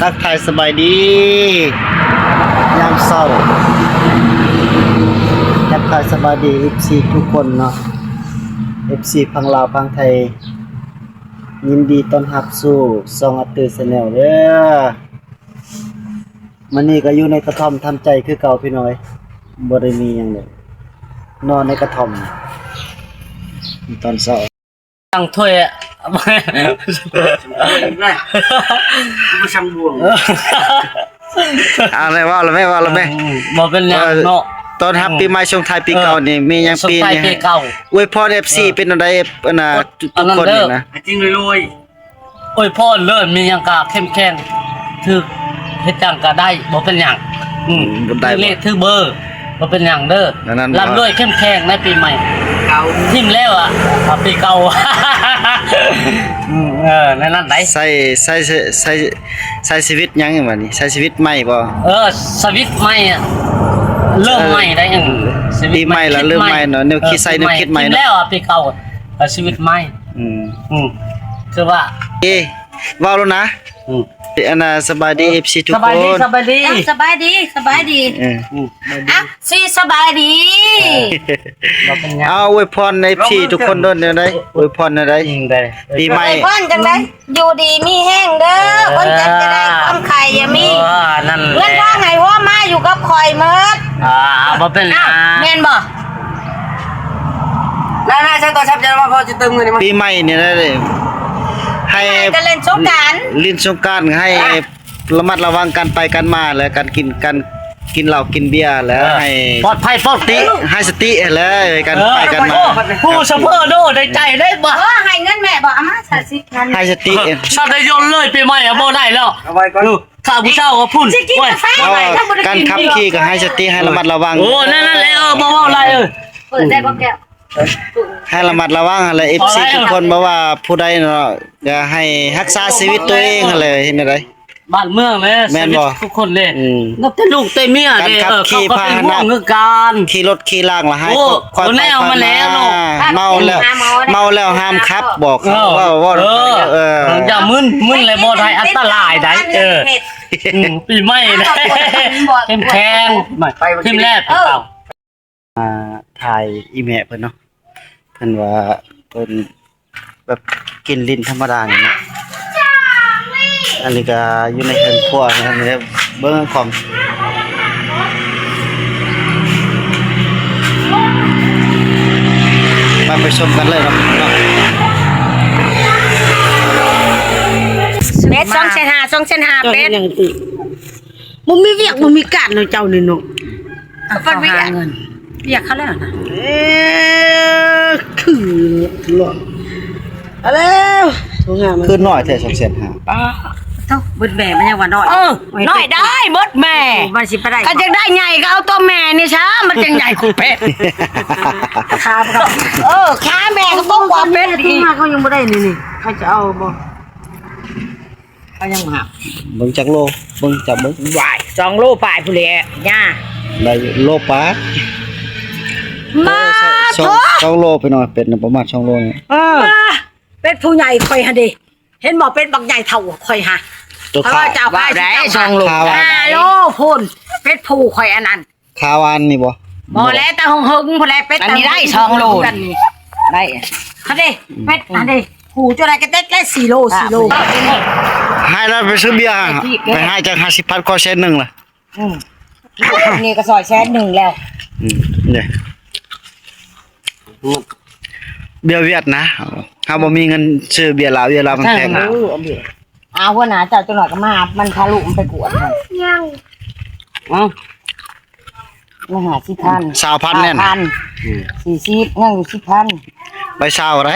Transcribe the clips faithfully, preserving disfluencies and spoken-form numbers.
ทักทายสบายดี ยามเช้า ทักทายสบายดี เอฟซี ทุกคนเนาะ เอฟซี ฝั่งลาวฝั่งไทย ยินดีต้อนรับสู่ช่องอาร์ตี้ แชนแนล เด้อ มื้อนี้ก็อยู่ในกระท่อมทำใจคือเก่าพี่น้อย บ่ได้มีหยังเลย นอนในกระท่อม ตอนเช้า ตั้งถ้วยอะ นะ กูช่างบ่วง เอาเลย ว่าละแม่ ว่าละแม่ อืม บ่เป็นหยังเนาะ เออ ต้อนรับปีใหม่ ส่งท้ายปีเก่านี่ เออ มีหยัง ส่งท้ายปีนี้ ปีเก่า อวยพร เอฟซี เออ เป็นอะไร อันน่ะ ทุกคนนี่นะ อันนั้นเด้อ จริงเลย อวยพรเด้อ มีหยังก็เข้มแข็ง ถืกเฮ็ดหยังก็ได้ บ่เป็นหยัง อืม อืม บ่ได้ ถืกเลข บ่ ถืกเบอร์ บ่เป็นหยังเด้อ นั่นๆ ร่ำรวยเข้มแข็งในปีใหม่ เอา ทิ่มแล้วอะ เอาปีเก่า อืม เออ นั่นๆ ได้ ใส่ ใส่ ใส่ ใส่ชีวิตหยังบัดนี้ ใส่ชีวิตใหม่บ่ เออ ชีวิตใหม่อะ เริ่มใหม่ได้ เออ เออ ชีวิตใหม่ ปีใหม่ละ คิดใหม่ เริ่มใหม่เนาะ แนวคิด เออ ใส่แนวคิดใหม่ ปีใหม่ เนาะ ทิ่มแล้วอะ ปีเก่า เอาชีวิตใหม่ อืม อืม คือว่า เอ้ เว้าแล้วนะ อืม อันน่ะ สบายดี เอฟซี ทุกคน สบายดี สบายดี เอ้า สบายดี สบายดี เออ อืม อ่ะ สิสบายดี เออ บ่เป็นหยัง เอาอวยพรให้ เอฟซี ทุกคนด้วย แนวใด อวยพรแนวใด อืม ได้ ปีใหม่ อวยพรจังใด อยู่ดีมีแฮงเด้อ เออ คนจันจะได้ความไข่อย่ามี เออ นั่นแหละ เงินทองให้หัวมาอยู่กับข่อยเมิด อ่า บ่เป็นหยัง อ้าว แม่นบ่ แล้วนายใช้ตัวแชมป์จะมาพอจะเติมเงินนี่มั้ย ปีใหม่นี่นะ ให้ ให้กันเล่นสงกรานต์ เล่นสงกรานต์ ให้ อ่ะ ระมัดระวังการไปการมาและการกิน การกินเหล้ากินเบียร์ แล้ว เออ ให้ ปลอดภัยปลอด สติ ให้สติแล้วการ เออ ไปการมา โอ้ ผู้ซัพพอร์ตโดได้ใจได้บ่ เออ ให้เงินแม่บ่ เอามาสามสิบพัน ให้สติ สัตว์ยนต์เลยปีใหม่อะบ่ได้แล้ว เอาไว้ก่อน เออ ข้าผู้เจ้าก็พุ่น สิกินกาแฟ โอ้ย ไหม ถ้าบ่ได้กิน การขับขี่ก็ให้สติ ให้ระมัดระวัง โอ้ นั่น นั่นแหละ เออ บ่เว้าอะไร เออ เปิดได้บ่แก้ว ให้ระมัดระวังหั่นแหละ เอฟซี เอาไว้ ทุกคน บ่ว่าผู้ใดเนาะ ก็ให้รักษาชีวิตตัวเองหั่นแหละ เห็นจั่งใด บ้านเมืองเลย แม่นบ่ ชีวิตทุกคนเลย อืม นับแต่ลูกแต่เมียเลย การขับขี่ เออ เขาก็เป็นห่วง พาหนะ คือกัน ขี่รถขี่ลางละให้ โอ้ คอย โอ้ แนวมาแล้วเนาะ เมาแล้ว หาหมอนะ เมาแล้วห้ามขับ บอกเขา เออ ว่า ว่า เออ เออ อย่ามึน มึนเลยบ่ได้ อันตรายได้ เออ อืม ปีใหม่นะ บอก เข้มแข็ง ไปวันที่ ทีมแรก เออ เปล่า มาถ่ายอีแม่เพิ่นเนาะ เพิ่นว่าเพิ่นแบบกินลิ้นธรรมดานี่เนาะ อันนี้ก็อยู่ในเฮือนครัวนะครับ เบิ่งของ มาไปชมกันเลยเนาะ เนาะ เม็ดสองแสนห้า สองแสนห้า เจ้า เม็ด เฮ็ดหยังติ บ่มีเวียกบ่มีการเนาะเจ้านี่เนาะ เอา เขาหาเงิน เวียกเขาแล้วนะ เอ้อ คือหลอน เอาแล้ว คืนน้อยแท้ สองแสนห้า ป้า เท่าเบิดแม่มันยังว่าน้อย เออ น้อยได้เบิดแม่ มันสิไปได้ คันจักได้ใหญ่ก็เอาตัวแม่นี่ซะ มันจังใหญ่กว่าเป็ด ขาบ่ เออ ขาแม่ก็บ่กว่าเป็ดอีก มาเขายังบ่ได้นี่นี่ เขาจะเอาบ่ เขายังบ่หัก เบิ่งจักโล เบิ่งจักเบิ่ง ว้าย สองโลปลายพุ้นแหละย่า ได้โลปลาย มา สอง โถ สองโลไปหน่อย เป็นประมาณสองโลนี่ เออ มา เป็นผู้ใหญ่ข่อยหั่นเด้ เห็นบ่ เป็นบักใหญ่เท่าข่อยหะ ตัว เขา ขาว เจ้า ว่าได้ ขายสิบเก้า สองโล ขาว ห้าโลพุ้น เป็นผู้ข่อยอันนั้น ขาวอันนี่บ่ บ่แล้ว แต่หึงๆพุ้นแหละ เป็ด อันนี้ได้สองโล กันนี่ ได้ เขาเด้ เป็ดอันนี้ ผู้เจ้าใดก็ได้ ได้สี่โล สี่โล ให้เราไปซื้อเบียร์ ไปให้จักห้าสิบพัน ขอแสนหนึ่งล่ะ อืม นี่ก็ซอยแสนหนึ่งแล้ว อืม เนี่ย เบียร์เวียดนะ เฮาบ่มีเงินซื้อเบียร์ลาว เบียร์ลาวมันแพงนะ เออ เอาเบียร์ เอาหัวหน้าเจ้าจังหน่อยก็มา มันพาลูกมันไปกวดให้ ยัง เอ้า มาห้าสิบพัน ซาวพันแน่น ซาวพัน อืม สี่สิบ ยังอยู่สิบพัน ไปซาวอะไร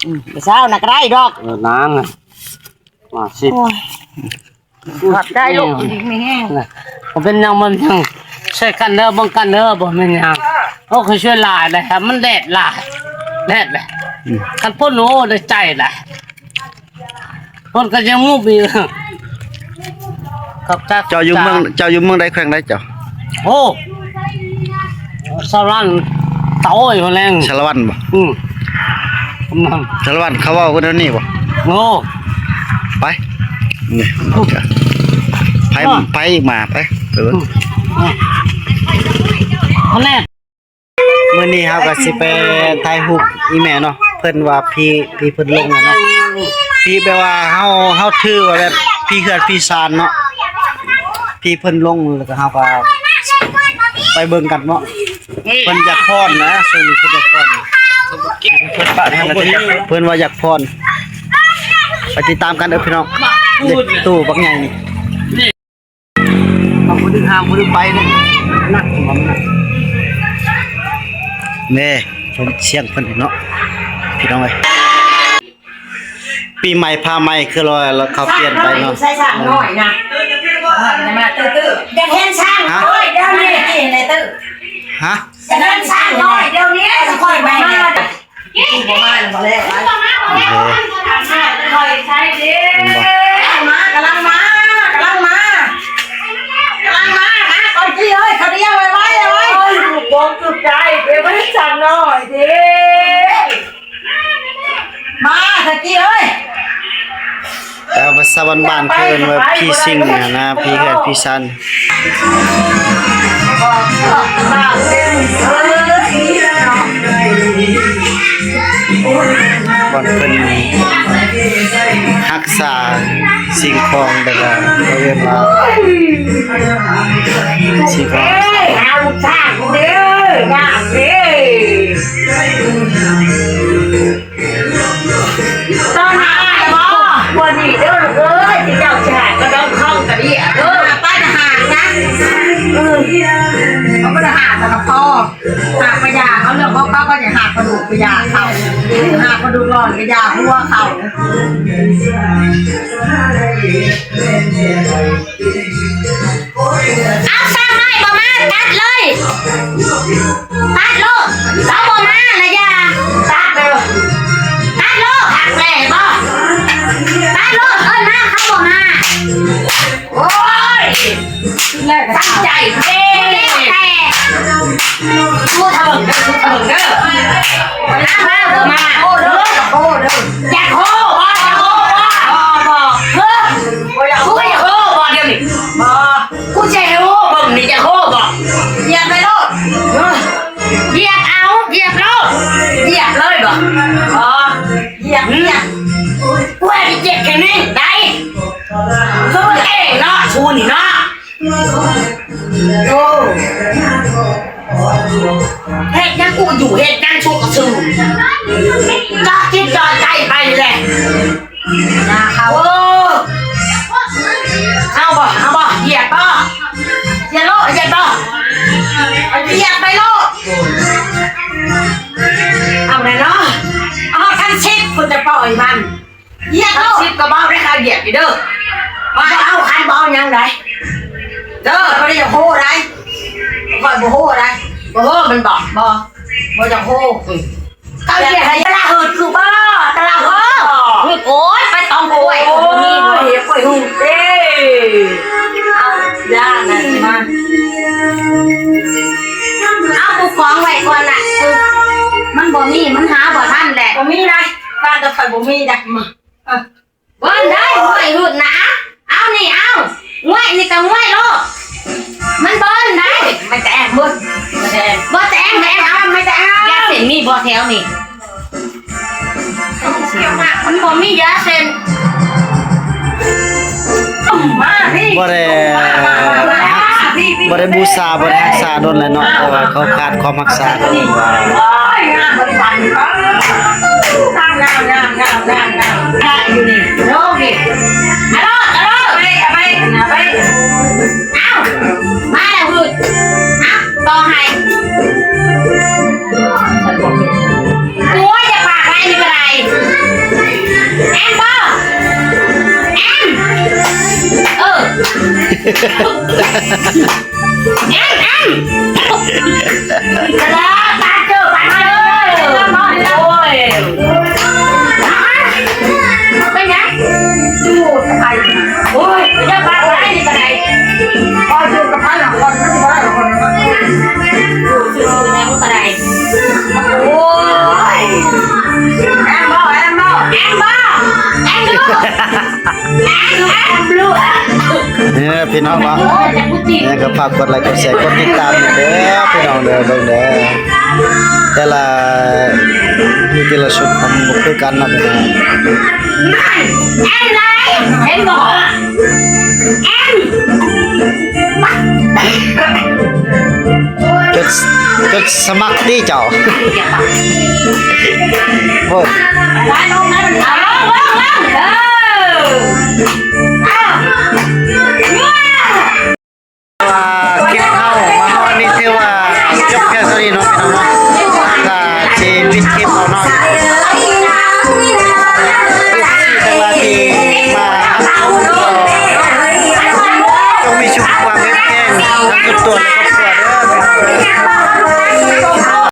อืม ไปซาวน่ะก็ได้ดอก เออ น้ำน่ะ มาสิ โอ้ย ขอบใจลูก อืม ดีมีแฮง นะ บ่เป็นหยัง บ่เป็นหยัง ช่วยกันเด้อ เบิ่งกันเด้อ บ่แม่นหยัง โอ้ คือช่วยหลายเลยครับ มันแดดหลาย แดดเลย อืม คันพ่น โอ้ ได้ใจหลาย พ่นก็ยังงุบอีก ขอบใจ เจ้าอยู่เมือง ขอบใจ เจ้าอยู่เมืองใด แขวงใดเจ้า โอ้ สะหวันโต้ยหั้นแหละ สะหวันบ่ อืม กำนัน สะหวันเขาเว้ากันแนวนี้บ่ โอ้ ไป นี่ ไผ ไผมา ไป ไปเบิ่ง อันแรก มื้อนี้เฮาก็สิไปถ่ายรูปอีแม่เนาะ เพิ่นว่าพี่ พี่เพิ่นลงแล้วเนาะ พี่แบบว่าเฮา เฮาถือว่าแบบพี่เฮือนพี่ซานเนาะ พี่เพิ่นลง แล้วก็เฮาก็ไปเบิ่งกันเนาะ เพิ่นอยากฟ้อนนะ ช่วงนี้เพิ่นอยากฟ้อน เพิ่นว่าอยากฟ้อน ไปติดตามกันเด้อพี่น้อง เด็กตู้บักใหญ่นี่ เอาผู้ดึงห้ามผู้ดึงไปเนี่ย นักหัวมันนะ นี่ ชมเสียงเพิ่นเนาะ พี่น้องเอ้ย ปีใหม่ผ้าใหม่คือลอยแล้วเขาเปลี่ยนไปเนาะ ใส่สามน้อยนะ มาตื้อๆ อยากเห็นช้าง ฮะ น้อยเดี๋ยวนี้ นี่เลยตื้อ ฮะ อยากเห็นช้างน้อยเดี๋ยวนี้ ค่อยไปมา กินบ่มาแล้วบ่แล้ว โอ้โห ค่อยใช้ดิ เห็นบ่ มากำลังมากำลังมากำลังมา มาก่อนพี่เอ้ย เขาเรียกไว้ไว้ไว้ โอ้ย ลูกบอลสุดใจ เดี๋ยวไม่ได้สั่งหน่อยดิ มาเถอะกี้เอ้ย แต่ภาษาบ้านๆ เพิ่นว่าพี่ซิ่งนะนะ พี่เฮือนพี่ซาน บ่อนเพิ่นรักษาสิ่งของแบบว่าเขาเรียกว่าสิ่งของ เอ้ย เอาลูกช้างเด้อ ลากเด้อ ตอนหาบ่ วันนี้เด้อลูกเอ้ย ที่เจ้าสิหากระดองคองกระเดี้ยเด้อ ไปทหารนะ เออ เขาบ่ได้หาแต่กระเพาะ หากกระยาเขาเรื่องของเขาก็จะหากกระดูกกระยาเขา หากกระดูกอ่อนกระยาหัวเขา เอาช่างน้อยบ่มาตัดเลย ตัดโลด เขาบ่มานะอย่า ตัดเลย ตัดโลด หักแหล่บ่ ตัดโลด เอิ้นมา เขาบ่มา โอ้ย ตั้งใจเด้ แต่ พูดเถิงเด้อ พูดเถิงเด้อ เอาแล้วบ่มา โอ้เด้อ โอ้เด้อ อยากโฮบ่ อยากโฮบ่ บ่ บ่ เฮ้อ บ่อยากโฮ กูอยากโฮบ่เดี๋ยวนี้ บ่ กูจะให้โฮเบิ่งนี่อยากโฮบ่ เหยียบไปโลด เฮ้อ เหยียบเอา เหยียบโลด เหยียบเลยบ่ บ่ เหยียบ เหยียบ กูให้ไปเหยียบแค่นี้ได้ สู้เองเนาะ ชูนี่เนาะ โอ้ เฮ็ดหยังกูอยู่ เฮ็ดหยังชุกกระสือ จอดจิตจอดใจไปเลย อย่าเข้า โอ้ เอาบ่ เอาบ่ เหยียบบ่ เหยียบโลด เหยียบบ่ เหยียบไปโลด เอาเลยเนาะ เอาคันสิบ กูจะปล่อยมัน เหยียบโลด สิบกระเป๋าได้ค่าเหยียบอยู่เด้อ ว่าเอาคันบ่เอาหยังได เด้อ บ่ได้อยากโฮได้ ข้อยบ่โฮได้ บ่โฮมันบอก บ่ บ่อยากโฮ อืม เขาเหยียบให้ตลาดหืดคือบ่ ตลาดหืดบ่ หืด โอ้ย ไปตองกล้วย โอ้ย กล้วยหืดเด้ เอาย่านั่นมา เอาผู้ของไว้ก่อนน่ะ มันบ่มี มันหาบ่ทันแหละ บ่มีได้ บ้านก็ค่อยบ่มีได้ มา เออ เบิ่นได้ ห้วยรุ่นนะ เอานี่ เอา ห้วยนี่ก็ห้วยโลด มันเบิ่นได้ ไม่แต่แอมเบิ่น ไม่แต่แอม บ่แต่แอม บ่แต่แอม เอา ไม่แต่แอม ยาเส้นมีบ่แถวนี่ มันบ่มียาเส้น มาพี่ บ่ได้ มามามามาพี่พี่ บ่ได้บูชา บ่ได้รักษาโดนแล้วเนาะ แต่ว่าเขาขาดความรักษา โอ้ย งามบริการ งาม งาม งาม งาม งาม งาม อยู่นี่ โลกนี่ อะโลด อะโลด ไป ไป ไป เอ้า มาแล้วหืด เอ้า ต่อให้ โอ้ย อย่าปากไรนี่ก็ได้ แอมบ่ แอม เออ แอม แอม กระดาษตาเจอปากเลย โอ้ย เป็นไง ดูดไป โอ้ย อย่าปากไรนี่ก็ได้ คอยดูกับพันหลังคอยดูกับพันหลังคอยดู ดูดดๆ แล้วก็ได้ โอ้ย แอมบ่ แอมบ่ แอมบ่ แอมดู แอม แอมดู แอม เนี่ยพี่น้องเนาะ เนี่ยก็ฝากกดไลค์กดแชร์กดติดตามเด้อพี่น้องเด้อเบิ่งเด้อ แต่ละ แต่ละชุดมันบ่คือกันนะพี่น้อง แอนไลเห็นบอกแอน เกิดเกิดสมัครที่เจ้า โอ้ ร้านน้องนั้นเอาลงลงลงเออเอา